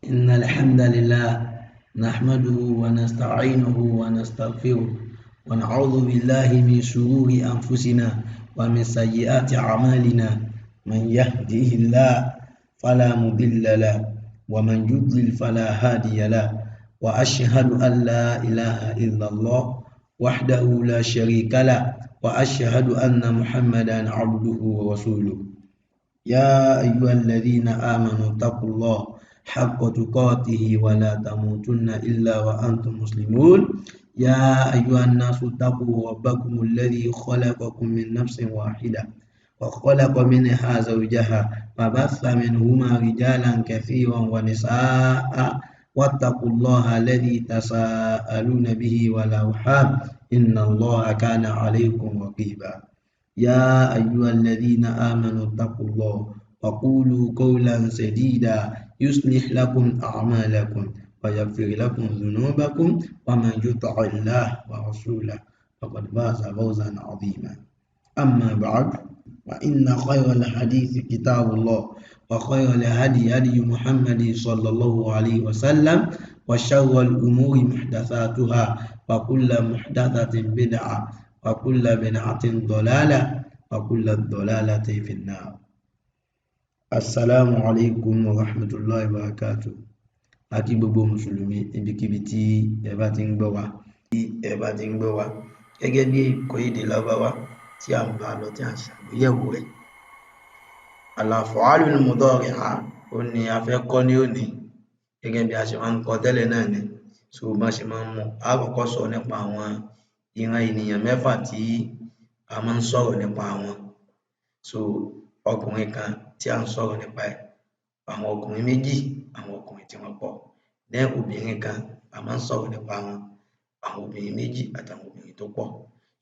إن الحمد لله نحمده ونستعينه ونستغفره ونعوذ بالله من شرور أنفسنا ومن سيئات أعمالنا. من يهده الله فلا مضل له ومن يضلل فلا هادي له، وأشهد أن لا إله إلا الله وحده لا شريك له، وأشهد أن محمدا عبده ورسوله. يا أيها الذين آمنوا اتقوا الله حق تقاته ولا تموتن إلا وأنتم مسلمون. يا أيها الناس اتقوا ربكم الذي خلقكم من نفس واحدة وخلق منها زوجها وبث منهما رجالا كثيرا ونساء، واتقوا الله الذي تساءلون به والأرحام إن الله كان عليكم رقيبا. يا أيها الذين آمنوا اتقوا الله وقولوا قولا سديدا يصلح لكم أعمالكم ويغفر لكم ذنوبكم، ومن يطع الله ورسوله فقد فاز فوزا عظيما. أما بعد، فإن خير الحديث كتاب الله، وخير الهدي هدي محمد صلى الله عليه وسلم، وشر الأمور محدثاتها، وكل محدثة بدعة، وكل بدعة ضلالة، وكل الضلالة في النار. Assalamu alaikum wa rahmatullahi wa barakatuh. A kí gbogbo Mùsùlùmí ibikíbi tí ẹ bá ti ń gbọ́ wa, gẹ́gẹ́ bí ẹ̀kọ́ èdè Lárúbáwá tí à ń bá lọ, tí à ń ṣàgbéyẹ̀wò rẹ̀. Al-af'alul mudari'a ó ní a fẹ́ kọ́ ní òní, gẹ́gẹ́ bí a ṣe máa ń kọ́ tẹ́lẹ̀ náà ni. So bá ṣe máa ń mú, a kọ́kọ́ sọ nípa àwọn ìran ènìyàn mẹ́fà tí a máa ń sọ̀rọ̀ nípa wọn. So ọkùnrin kan tí à ń sọ̀rọ̀ nípa ẹ̀, àwọn ọkùnrin méjì, àwọn ọkùnrin tí wọ́n pọ̀. Then obìnrin kan a máa ń sọ̀rọ̀ nípa wọn, àwọn obìnrin méjì àtàwọn obìnrin tó pọ̀.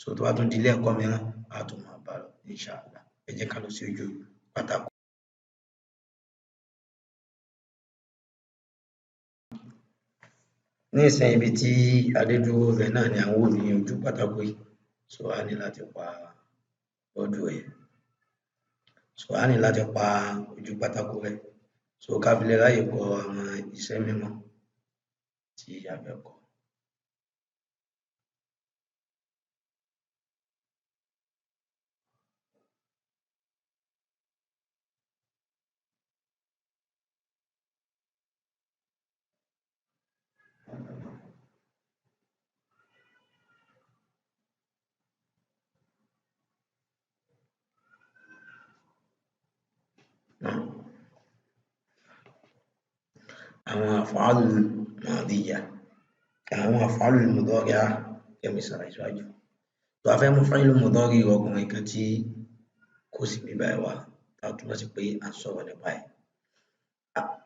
So tó bá tún di ilé ẹ̀kọ́ mìíràn, a tún máa bá lọ inshallah. Ẹ jẹ́ ká lọ sí ojú pátákó. Ní ìsìn ibi tí adédúró rẹ̀ náà ni àwọn wò ní ojú pátákó yìí. So a ní láti pa bọ́ọ̀dù rẹ̀. So a ní láti pa ojú pátákó rẹ̀. So ká fi lè ráyè kọ àwọn iṣẹ́ mímọ́ tí a fẹ́ kọ. Àwọn af'alul madiyya, àwọn af'alul mudari'a kẹ́mi sọ̀rọ̀ ìṣáájú. Tó a fẹ́ mú fi'lu mudari ọkùnrin kan tí kò sì ní báyìí wá, tá a túmọ̀ sí pé à ń sọ̀rọ̀ nípa ẹ̀.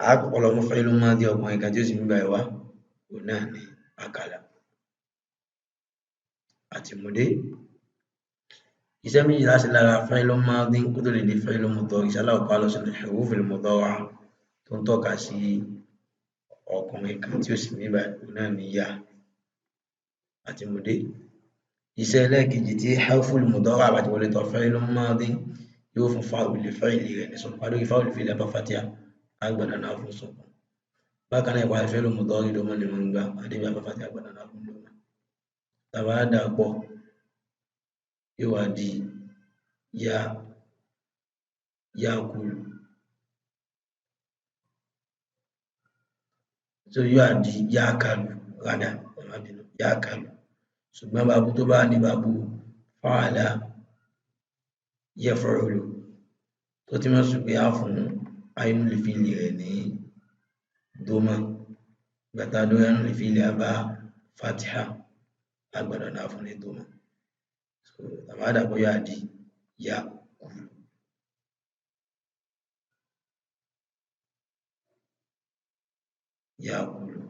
A kọ́kọ́ lọ mú fi'lu madi ọkùnrin kan tí ó sì ní báyìí wá, òun náà ni akala àti mùdé. Iṣẹ́ méjì láti lára fi'lu madi kó tó lè di fi'lu mudari. Inshallah ọ̀pá lọ sínú huruful mudari'a tó ń tọ́ka sí ọkùnrin kan tí ó sì ní báyìí, òun náà ni ya àti mùdé. Iṣẹ́ ẹlẹ́ẹ̀kejì tí harful mudari'a bá ti wọlé tọ̀ fi'lu madi yóò fún fáwọlì fáìlì rẹ̀ ní sọ̀kún. Adórí fáwọlì fílẹ̀ bá fatia agbada náà fún sọ̀kún. Bákan náà ìparí fi'lu mudari dọ́mọ ni wọ́n ń gbà adébí abá fatia agbada náà fún dọ́mọ. Tàbá dà pọ̀ yóò wá di ya yakulu. So yóò wá di yakalu rádà, ẹ má bínú, yakalu. Ṣùgbọ́n bàbú tó bá ní bàbú fa'ala yaf'ulu tó ti máa sùn pé á fún ainul fi'li rẹ̀ ní dọ́mà. Gbàtà dórí ainul fi'li àbá fatiha agbada náà fún ní dọ́mà. So tàbá dàpọ̀ yóò di yakulu. Yakulu.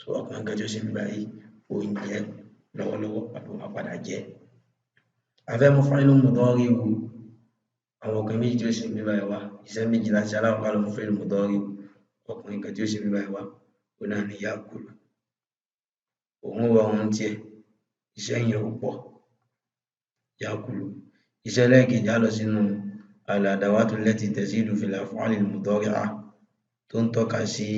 So ọkùnrin kan tí ó sì ń báyìí oúnjẹ lọ́wọ́lọ́wọ́ àbí wọn padà jẹ. A fẹ́ mú fi'lu mudari wu àwọn ọkùnrin méjì tí ó sì ń báyìí wá. Iṣẹ́ méjì láti aláwọ̀ lọ mú fi'lu mudari ọkùnrin kan tí ó sì ń báyìí wá, òun náà ni yakulu. Òun wọ ohun tiẹ̀, iṣẹ́ yẹn ò pọ̀. Yakulu. Iṣẹ́ ẹlẹ́ẹ̀kejì á lọ sínú Al-adawatu allati tazidu fil af'ali al-mudari'a tó ń tọ́ka sí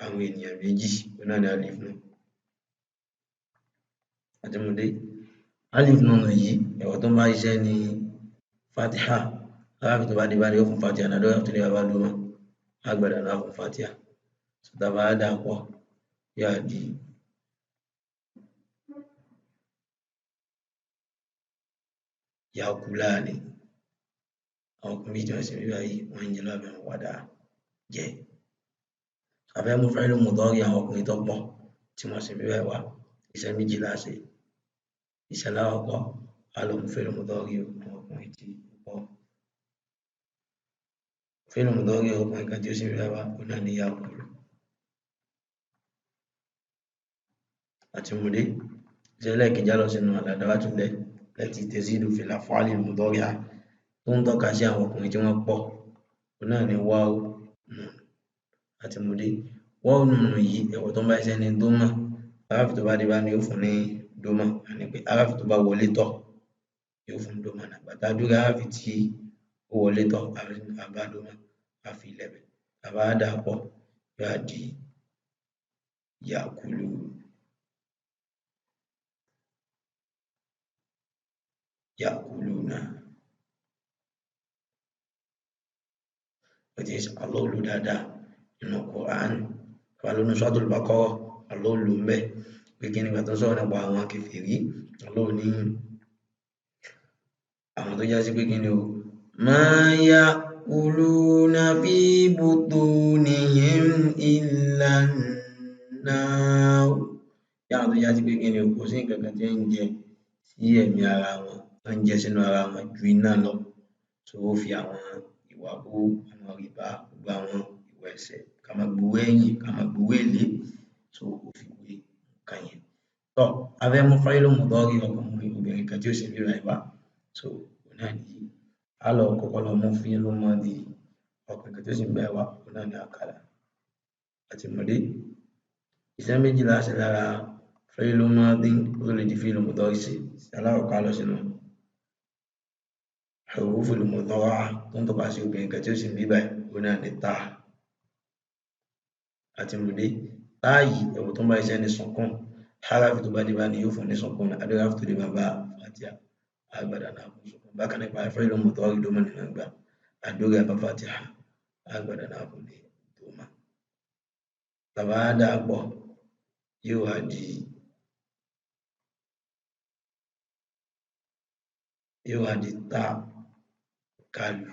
àwọn ènìyàn méjì, òun náà ni alif nun. Àti mọ̀dé alif nun yìí, ẹ̀wọ̀ tó ń bá iṣẹ́ ní fatiha. Aráàfin tó bá dé bá ní ó fún fatiha náà, lórí àtúndì bá dúró agbada náà fún fatiha. Sọtàbà dà pọ̀ yóò di yakulani. Àwọn ọkùnrin méjì wọn sì ń bíbá yìí, wọn ń jẹ lábẹ́ wọn padà jẹ. Àfẹ́ mú fẹ́lú mùdọ́rì àwọn ọkùnrin tó pọ̀ tí wọ́n sì ń bíbá wá, iṣẹ́ méjì láṣẹ. Iṣẹ́ aláwọ̀kọ́, a lọ mú fẹ́lú mùdọ́rì àwọn ọkùnrin tí pọ̀. Fẹ́lú mùdọ́rì ọkùnrin kan tí ó sì ń bíbá wá, òun náà ní yakulu. Àti múdé iṣẹ́ ẹlẹ́ẹ̀kejì, á lọ sínú al-adawatu allati tazidu fil af'ali al-mudari'a tó ń tọ́ka sí àwọn ọkùnrin tí wọ́n pọ̀, òun náà ní wáwù nùn. Àti múdé wáwù nùn yìí, ẹ̀wọ̀ tó ń bá iṣẹ́ ní dómà. Aráàfin tó bá dé bá ní ó fún ní dómà, àní pé aráàfin tó bá wọlé tọ̀ yóò fún dómà náà. Bàtà dúró aráàfin tí ó wọlé tọ̀ àbá dómà, àfi ilẹ̀bẹ̀ àbá dà pọ̀ yóò di yakulu. Yakuluna. Ó ti Allah lò dáadáa nínú Quran. Wà lónú Suratul Baqarah, Allah lò ń bẹ̀ pé kí nígbà tó ń sọ̀rọ̀ nípa àwọn kèfèrí, Allah ní àwọn tó já sí pé kí ni o, ma ya'kuluna fi butunihim illa an-nar. Yáwọn tó já sí pé kí ni o, kò sí nǹkan kan tí ń jẹ sí ẹ̀mí ara wọn, tó ń jẹ sínú ara wọn ju iná lọ. So ó fi àwọn ìwà bú, àwọn rìbá, gbogbo àwọn ìwà ẹ̀ṣẹ̀, ká máa gbowó ẹ̀yìn, ká máa gbowó èlé. So ó fi wé nǹkan yẹn. Tọ́ abẹ́ mú fáìlì mùdọ́rì ọkùnrin obìnrin kan tí ó sì ń bíra ìwà. So òun náà nìyí. A lọ kọ́kọ́ lọ mú fíìlù mọ́dì ọkùnrin kan tí ó sì ń bíra ìwà, òun náà ní àkàlà. Àti mọ̀dé. Iṣẹ́ méjì la ṣe lára fíìlù mọ́dì ó lè di fíìlù mùdọ́rì sí. Alákọ̀ọ́kọ́ lọ sínú huruful mudara'a tó ń tọ́ka sí obìnrin kan tí ó sì ń bíbá, òun náà ní ta. Àti mọ̀dé. Táàyì ẹ̀wọ̀ tó ń bá iṣẹ́ ní sọ̀kún. Harafi tó bá dé bá ní yóò fún ní sọ̀kún. Adúráfì tó dé bá bá fatiha agbada náà fún sọ̀kún. Bákan nípa fíìlù mudari dómà nínú ìgbà àdúrà bá fatiha agbada náà fún ní dómà. Tàbá dà pọ̀ yóò wá di ta kàlù.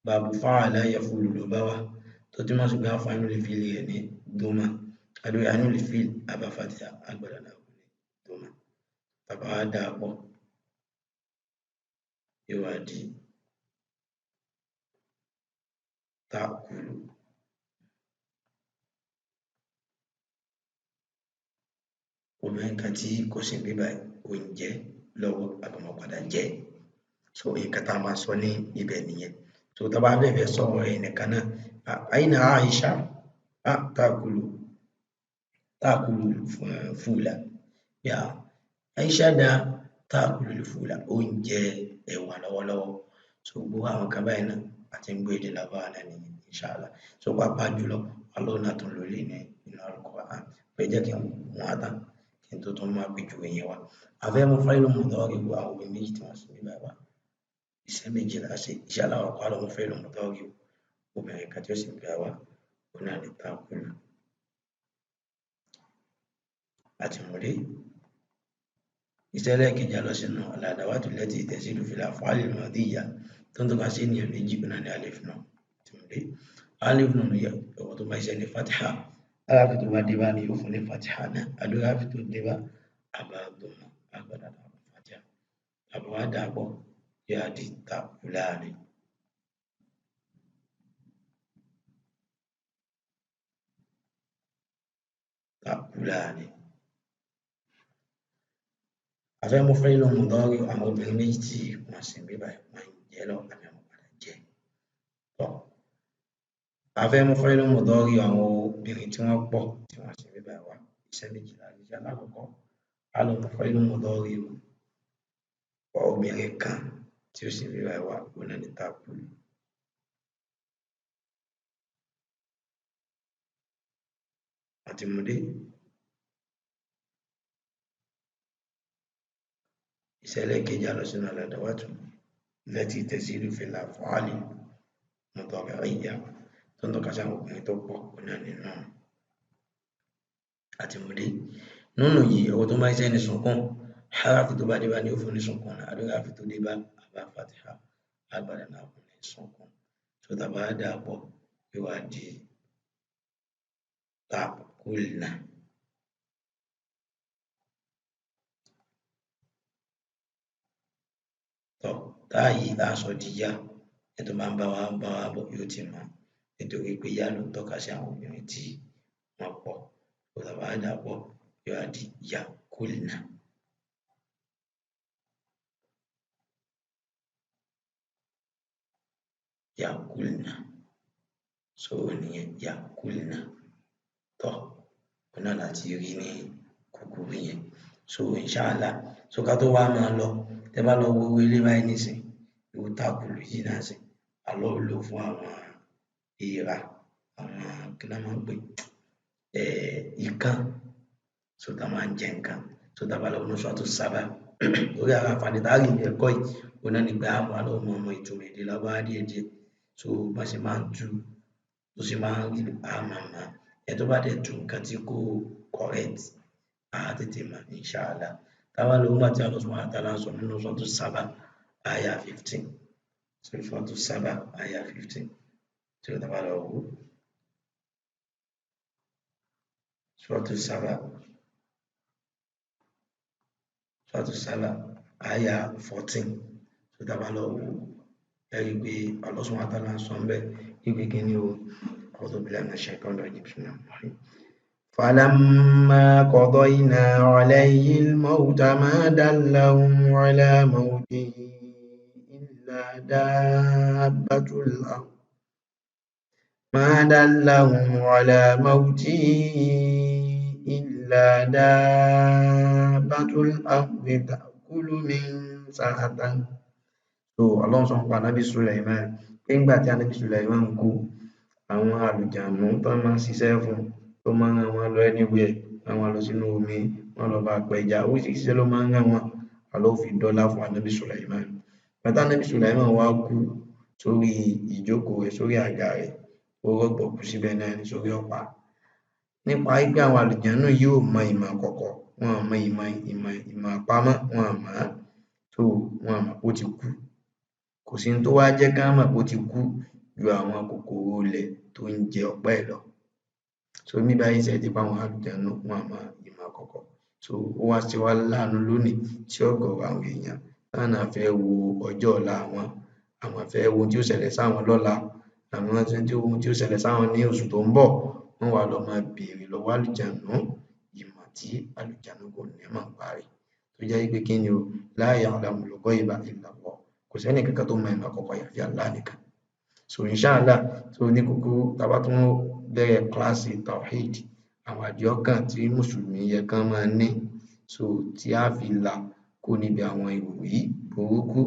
Bàbù fa'ala yaf'ulu ló bá wá tó túmọ̀ sí pé àǹfààní lè fi lè ní dómà. Àdúrà àánú lè fi àbá fatiha agbada náà fún ní dómà. Tàbá dà pọ̀ yóò wá di ta'kulu. Obìnrin kan tí kò sí bíbá oúnjẹ lọ́wọ́ àbọ̀mọ́ padà jẹ́. So nǹkan tá a máa sọ ní ibẹ̀ nìyẹn. So tá a bá bẹ́ẹ̀ fẹ́ sọ̀rọ̀ ẹnìkan náà, àyìnà Aisha ta'kulu ta'kulu fula. Yà Aisha dá ta'kulu fula, oúnjẹ ẹ̀wà lọ́wọ́lọ́wọ́. So gbogbo àwọn kan báyìí náà àti ń gbé èdè Lárúbáwá náà nìyẹn inshallah. So pàápàá jùlọ Allah náà tún lórí ní inú Al-Qur'an. Pé jẹ́ kí n mú àtàn kí n tó tún máa pèjú ìyẹn wá. Àfẹ́ mú fáìlì mudari wo àwọn obìnrin méjì tí wọ́n sì níbà wá. Iṣẹ́ méjì la ṣe. Iṣẹ́ aláwọ̀ lọ mú fáìlì mudari obìnrin kan tí ó sì ń bá wa, òun náà ní ta'kulu. Àti mọ̀dé. Iṣẹ́ ẹlẹ́ẹ̀kejì lọ sínú al-adawatu allati tazidu fil af'ali al-madiyya tó ń tọ́ka sí ènìyàn méjì, òun náà ní alif nun. Àti mọ̀dé. Alif nun yẹ ọ̀wọ̀ tó bá iṣẹ́ ní fatiha. Aráàfin tó bá dé bá ní yóò fún ní fatiha náà. Àdúrà tó dé bá àbá dùnmọ̀ agbada náà fún fatiha. Àbá wa dà pọ̀ yóò di ta'kulani. Ta'kulani. Àfẹ́ mú fíìlù mudari àwọn obìnrin méjì tí wọ́n sì ń bí báyìí, wọ́n ń jẹ lọ àbí wọ́n padà jẹ. Tọ́ àfẹ́ mú fíìlù mudari àwọn obìnrin tí wọ́n pọ̀ tí wọ́n sì ń bí báyìí wá. Iṣẹ́ méjì la ṣe. Alákọ̀ọ́kọ́, a lọ mú fíìlù mudari obìnrin kan tí ó sì ń bí báyìí wà, òun náà ni tákùlù. Àti mọ̀dé ìṣẹ̀lẹ̀ kejì àlọ́ sínú al-adawatu allati tazidu fil af'ali mudari'iyya tó ń tọ́ka sí àwọn obìnrin tó pọ̀, òun náà ni nùnù. Àti mọ̀dé nùnù yìí, ọwọ́ tó máa ń ṣe ní sunkún, harafi tó bá dé bá ní ó fún ní sunkún, àdúrà harafi tó dé bá àbá fatiha agbára náà fún ní sunkún. Tó tàbá dà pọ̀ yóò wá di ta'kulna. Tọ́ táàyè aṣọ di yá, ẹni tó máa ń bá wa bọ̀ yóò ti mọ̀, nítorí pé yá ló ń tọ́ka sí àwọn obìnrin tí wọ́n pọ̀. Tó tàbá dà pọ̀ yóò wá di yakulna. Yakulna. So nìyẹn, yakulna. Tọ́ òun náà láti rí ní kúkúrú yẹn. So inshallah, so ká tó wá máa lọ, tẹ́ bá lọ wo ilé báyìí nísìn, ìwò tákùlù yìí náà sìn, àlọ́ lò fún àwọn èèrà, àwọn kí náà máa ń pè ikán, so tá máa ń jẹ nǹkan. So tá bá lọ wọnú Suratu Saba, lórí àwọn àǹfààní tá a rí ní ẹ̀kọ́ yìí, òun náà ní pé àwọn àlọ́ mọ ọmọ ìtumọ̀ èdè Lárúbáwá díẹ̀díẹ̀. So bá ṣe máa ń tú, tó ṣe máa ń rí àmàmà, ẹ tó bá dẹ̀ tú nǹkan tí kò correct, á tètè mọ̀ inshallah. Táwa lọ nígbà tí Allah subhanahu wa ta'ala sọ nínú Suratu Saba àyà 15. So Suratu Saba àyà 15. Tí ó tábà lọ wò. Suratu Saba. Suratu Saba àyà 14. So tábà lọ wò. Ẹ rí i pé Allah subhanahu wa ta'ala sọ ń bẹ̀ wípé kí ni o. A'udhu billahi minash shaitanir rajim. Bismillahir rahmanir rahim. فلما قضينا عليه الموت ما دلهم على موته إلا دابة الأرض ما دلهم على موته إلا دابة الأرض تأكل من سأته. So Ọlọ́run sọ nípa Ànábì Sulaiman pé nígbà tí Ànábì Sulaiman kú, àwọn àlùjànnú tó máa ń ṣiṣẹ́ fún, tó máa ń rán wọn lọ anywhere, rán wọn lọ sínú omi, wọn lọ bá pẹja, oríṣiríṣi ló máa ń rán wọn. Allah fi dọ́là fún Ànábì Sulaiman. Bàtà Ànábì Sulaiman wá kú sórí ìjókòó rẹ̀, sórí àga rẹ̀, ó rọ̀gbọ̀kú síbẹ̀ náà ní sórí ọ̀pá. Nípa wípé àwọn àlùjànnú yóò mọ ìmọ̀ kọ̀kọ̀, wọn ò mọ ìmọ̀ ìmọ̀ ìmọ̀ àpamọ́, wọn ò mọ̀ ọ́n. So wọn mọ̀ pé ó ti kú. Kò sí ní tó wá jẹ́ ká mọ̀ pé ó ti kú ju àwọn kòkòrò ilẹ̀ tó ń jẹ ọ̀pá ẹ̀ lọ. So ní báyìí ṣe ti pa àwọn àlùjànnú, wọn mọ ìmọ̀ kọ̀kọ̀. So ó wá ṣe wá láàánú lónìí tí ọ̀gọ̀rọ̀ àwọn èèyàn táwọn náà fẹ́ wo ọjọ́ ọ̀la àwọn, àwọn fẹ́ wo ohun tí ó ṣẹlẹ̀ sáwọn lọ́la, àwọn tí ohun tí ó ṣẹlẹ̀ sáwọn ní oṣù tó ń bọ̀, wọ́n wá lọ máa béèrè lọ́wọ́ àlùjànnú ìmọ̀ tí àlùjànnú kò ní mọ̀ nípa rẹ̀. Tó jẹ́ wípé kí ni o, la ya'lamul ghayba illa Allah. Kò sẹ́ni kankan tó mọ ìmọ̀ kọ̀kọ̀ àyàfi Allah nìkan. So inshallah, so ní kúkúrú tá bá tún bẹ̀rẹ̀ kíláàsì tawhid, àwọn àdìọ́kàn tí mùsùlùmí yẹ kán máa ní, so tí a fi là kó níbi àwọn ìròrí burúkú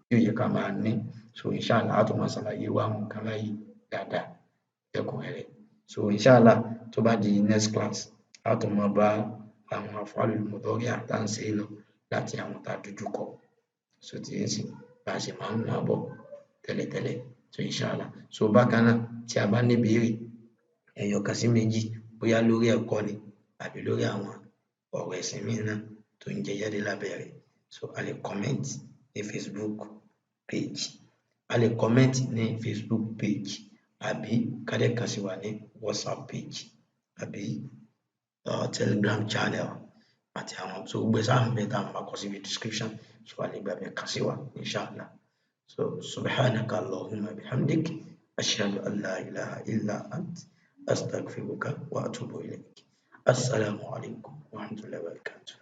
tí ó yẹ ká máa ní. So inshallah, a tún máa ṣàlàyé irú àwọn nǹkan báyìí dáadáa lẹ́kùnrẹ́rẹ́. So inshallah, tó bá di next class, a tún máa bá àwọn af'alul mudari'a tá ń ṣe lọ láti àwọn tá a dojú kọ. So tí ń sìn bá a ṣe máa ń mú bọ̀ tẹ́lẹ̀tẹ́lẹ̀. So inshallah. So bákan náà, tí a bá ní ìbéèrè ẹyọ kan sí méjì, bóyá lórí ẹ̀kọ́ ni àbí lórí àwọn ọ̀rọ̀ ẹ̀sìn míì náà tó ń jẹ jáde lábẹ́ rẹ̀. So a lè comment ní Facebook page. A lè comment ní Facebook page àbí ká dẹ̀ kàn sí wa ní WhatsApp page àbí Telegram channel àti àwọn so gbogbo ẹ̀ sáà ń bẹ tá a máa kọ síbi description. So a lè gbàbẹ̀ kàn sí wa inshallah. So subhanaka Allahumma bihamdik ashhadu an la ilaha illa ant astaghfiruka wa atubu ilayk. Assalamu alaikum wa rahmatullahi wa barakatuh.